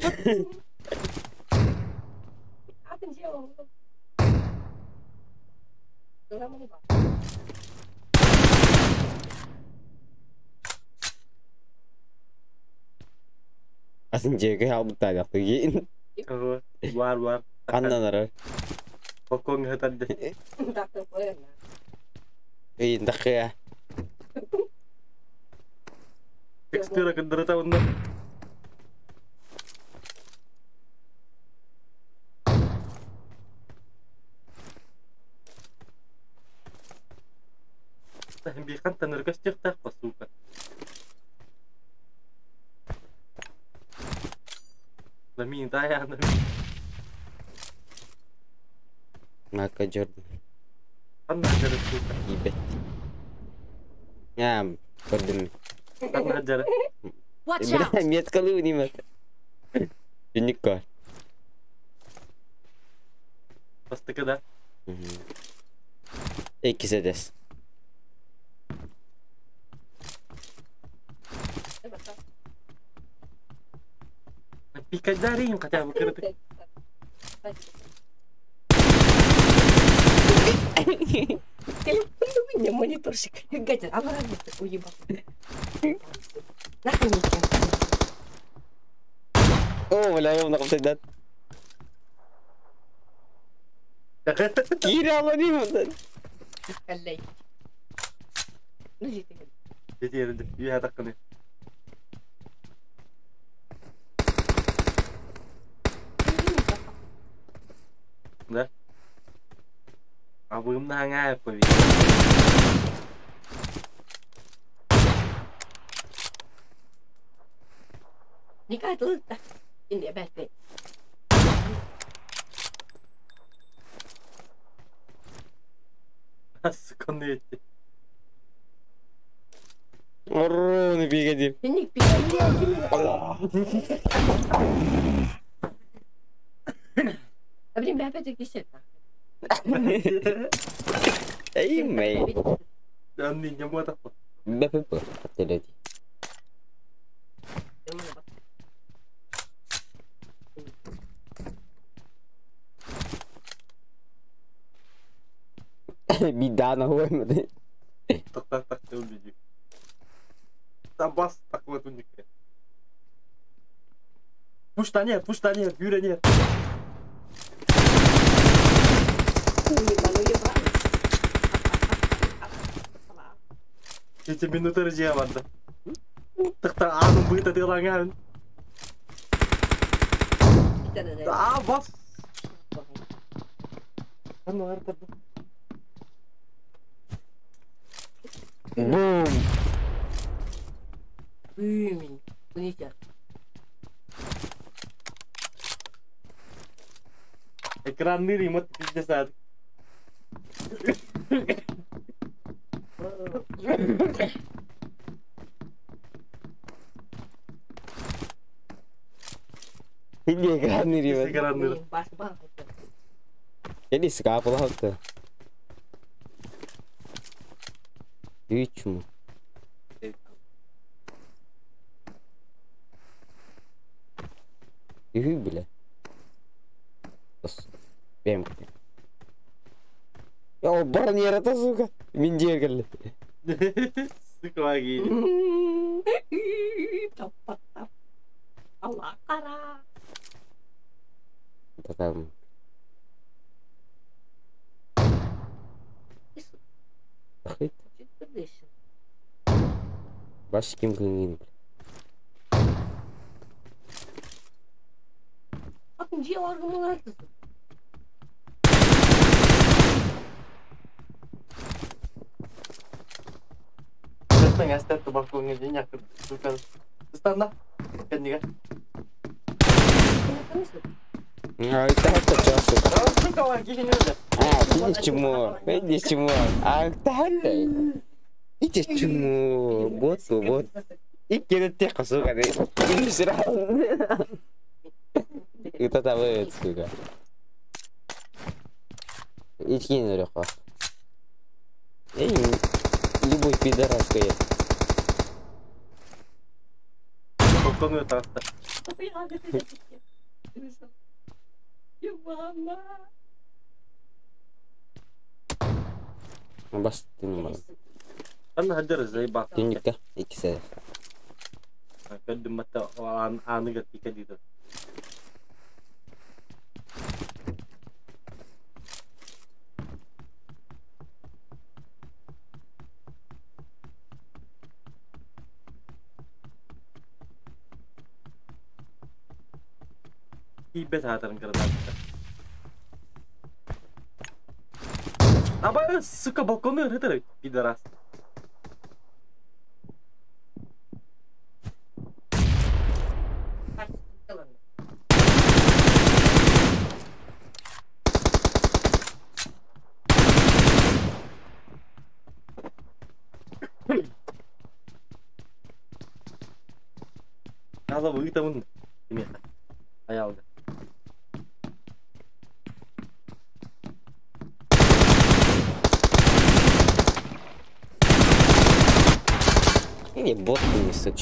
Asin jege halbuta yaktıgin. Var var. Kandan arar. Kokon hatadde. Ey ndakya. Tekstura kındırata bundan. Bir tanırgas çıktı pasuka. Lamin tayo. Maka Jordan. Anna jara suka. İbet. Ya, gördüm. Anna jara. Watch out. Miyat kalı ni mat. Günlük kar. Bastı kadar. İkisi des. Pikadarin kata bu kırdı. Телефон мониторщик. Гатя, а она уебал. Нахуй не Oh, wala yung nakapsay dat. Kira mo ni mo. Kalay. Yeterli. Bir dakika. Да? А вы много повели. Никак тут. Инде бәтте. Сконды etti. Orrunu bir gideyim. Инник пикадир. Блин, опять кисет. Ey mày. Anne nyamuk apa? Berapa kata tadi? Bidana huwa mate. Tak tak tak video. Tabas tak buat tunjuk. Push tanya, yürü niye? Эти минуты режия vardı. Tıkta anın bıyıta tıklan Aa bas. Anne vardı. Boom. Boom. Bu ne ya? Ekran değil remote bizde saat. Hindi ekran değil Ekran. Jadi sekapal hatta. Üç mü? Ühü bile. Бем. Ya barın yarata suka. Minjiye geldi. Sık lagi. Tap tap. Allah kara. Tamam. Baş kim kıngın? А, это это сука. А, иди чмо, иди чмо. А, это иди чмо. Вот, вот. И тех, сука, иди сюда. Это того, сука. Иди на Эй, любой пидораска я. Бас тин أنا هدر زي بعض. Тинникка иксе. قدم متى عن كديدة. بيت هذا نقرا А сука, балконы это пидорас. Надо выйти Аялга. Не, бот не сука.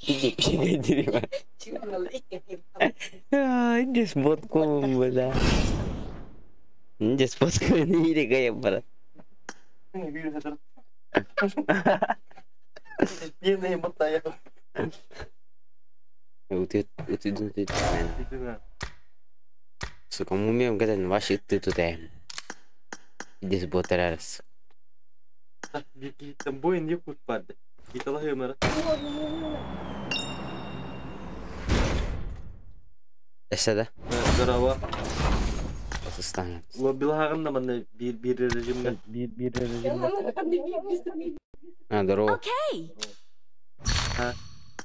Иди, пигай, А, иди с ботком, бля. Иди с ботком, не регай, брат. Сука, мы умеем гадать на ваши ты туда. Иди с ботарас. Boyun yok vardı. Git Allah ömür. Эссе да? Здорово. Состояние. Лобилағын да мында bir bir режимде. Bir bir rejimde. А, здорово. Окей. Ha.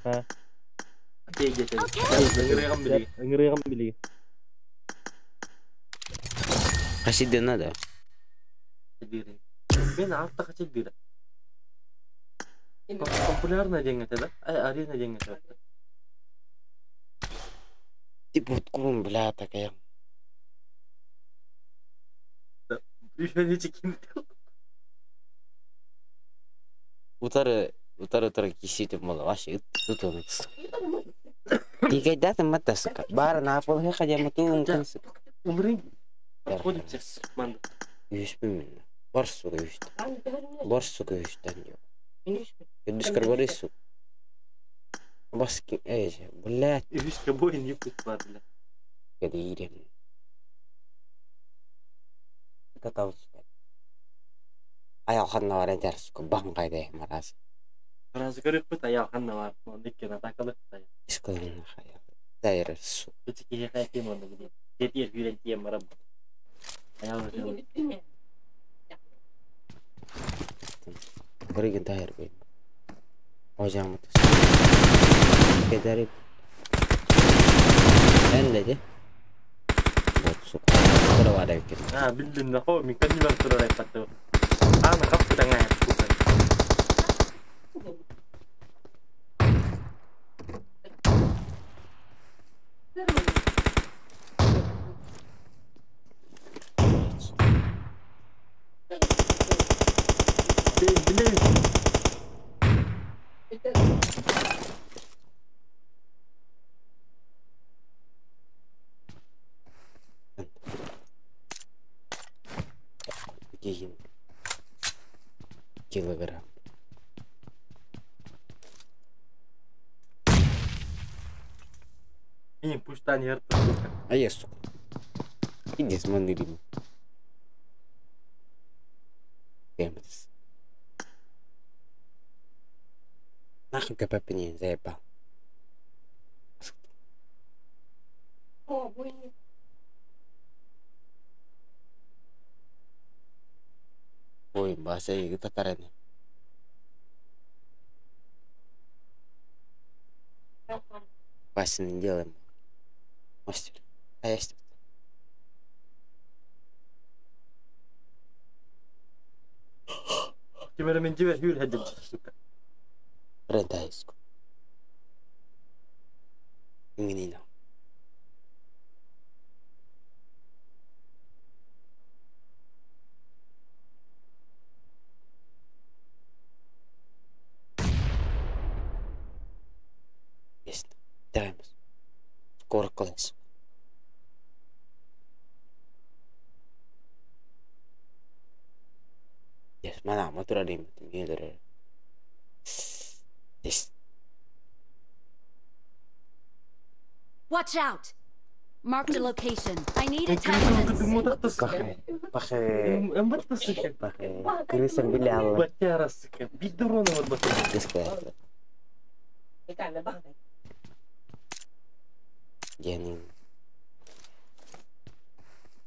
Ha. Ыҥырыгам билиги. Ыҥырыгам билиги. Кашиде надо. Мен артта качет бир. Популярная деньга да? Ай, арена деньга это. Ты буткун, бля, такая. Еще не чекин. Утары, утары, утары кисите мало, вообще, тут он. Никогда ты мата, сука. Бар на пол хотя бы ту умтан, сука. Умри. Подходите, манда. Юспин. Бар, сука, юст. Бар, сука, юстан. Юдискар бары, сука. Баски, эй, блядь. Юска бой не путпар, бля. Кадирем. Татау, сука. Аял ханна бар эдер, сука, бан кайда мараз. Раз көрүк бит аял ханна бар. Ондиккен атакалык та. Искалын хая. Дайр, сука. Кичи кихе тем онда биле. Жетер хүрен тем барам. Аял Барыгын дайр бей. Ожамыт. Кедари. Энледи. Вот, сука. Тура бар экен. А, билдим да, хо, мен кәдімгі тура айтпатты. Аны қапты таңа Килограмм. Не, пусть та не. А я, сука. Иди с манырим. Нахуй КПП не заебал. Ой, bahasa kita keren. Вася не делаем. Мастер. А я Кимere мен дивер хүр хәдил сука. Рентайску. Ингинина. Есть. Таймс. Скоро класс. Yes, mana matura dim tinggal Yes. Watch out! Marked a location. I need attachments. Pakai pakai tulisan bila Allah. Janin.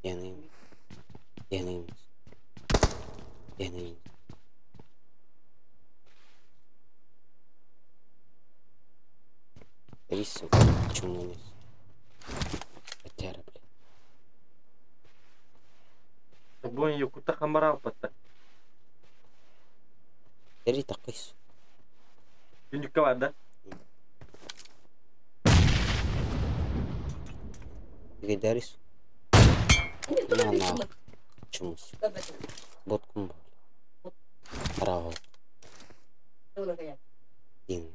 Janin. Janin. Janin. Рису, почему не? Хотя, блядь. Бон кута хамара патта. Ри такис. Түнүккэ бар да? Гидарис. На на. Чумус. Боткум. Право. Дин.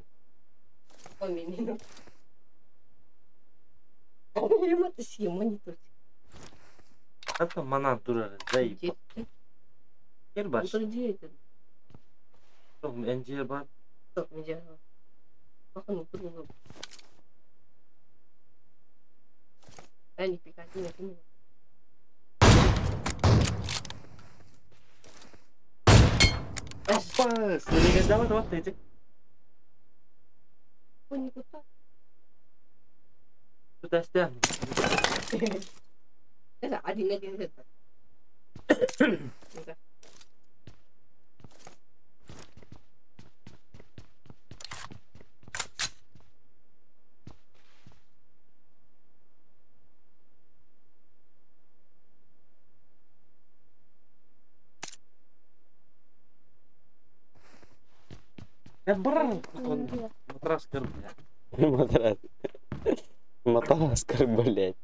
Хата манан турар зай. Кер баш. Энжер бар. Апа, силеге жабат бат эжи. Тутастан. Барар матрас кыр, бля. Матрас. Матрас, как, блядь.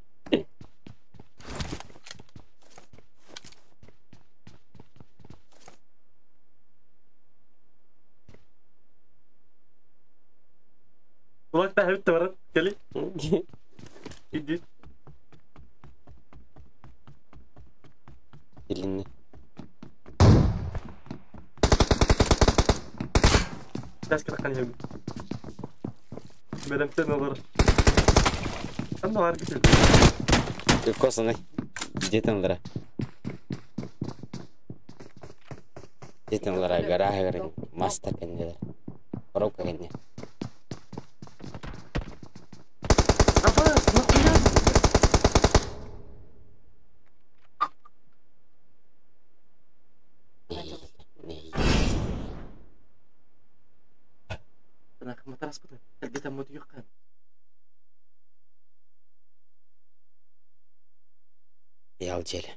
Kulak da hep var. Gel. Gidi. Dilini. Ters kan yemi. Belemten olur. Sen de var güzel. Косаны. Где там лара? Где там лара? Гора гора. Маста кенде. Коробка кенде. Абас, нахуя? Матрас бутан. Где там вот юкан. Ялжели.